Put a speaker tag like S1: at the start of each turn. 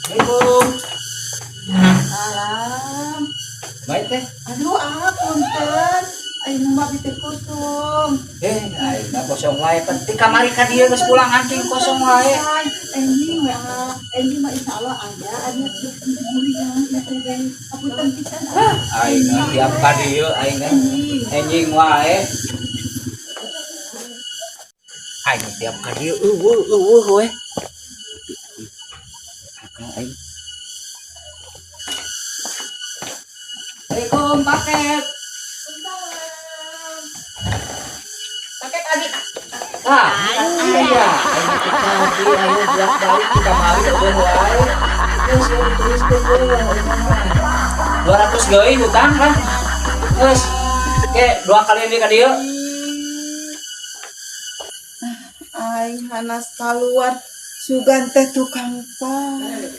S1: Assalamualaikum.
S2: Salam.
S1: Baik teh.
S2: Aduh, ah, punten. Ayeuna mah abi teh kosong.
S1: Eh, ayeuna kosong wae. Penting kamari ka dieu geus pulang anjing kosong wae.
S2: Enjing we ah. Enjing mah insyaallah aya aya muriang ya teh. Apunten pisan. Ah.
S1: Aing mah tiap ka dieu aing teh
S2: Enjing.
S1: Enjing wae. Aing tiap ka dieu eueuh eueuh we. Akang aing. Assalamualaikum paket.
S2: Paket abi.
S1: Ah, iya. Aing teh tadi ayo bolak-balik di kamari eueuh wae. Geus eueuh dituliskeun we. 200 deui hutang lah. Geus. Oke, dua kali ini ka dieu.
S2: Aing hanas keluar sugan teh tukang paket.